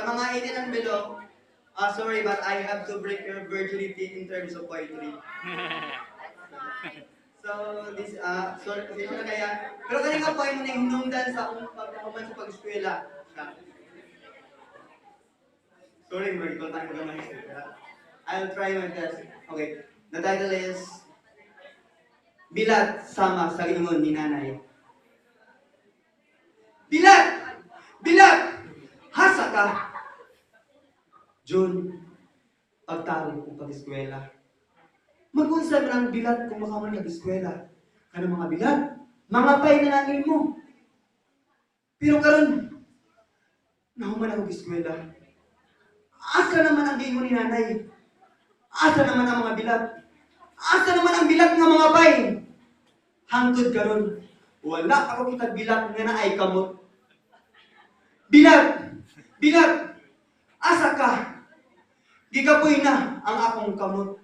Sa mga 18 and below, sorry, but I have to break your virginity in terms of poetry. So, this, sorry, pasensya na kaya. Pero kani nga poem na hinungdan sa akong pagkahuman sa pag-eskwela. Siya. Sorry, mag-call tayo gamay. I'll try my best. Okay. The title is "Bilat Sama sa Giingon ni Nanay." Bilat! Bilat! Hasa ka! June, pagtarong kong pag-eskwela. Mag-unsa man ang bilat kung makahuman kag eskwela? Kanang mga bilat, mga pay na lang mo. Pero karon, nahuman ako eskwela. Asa naman ang giingon ni Nanay? Asa naman ang mga bilat? Asa naman ang bilat nga mga pay? Hangtod karon, wala ako kitag bilat nga naay kamot. Bilat! Bilat! Asa ka? Gigapoy na ang akong kamot.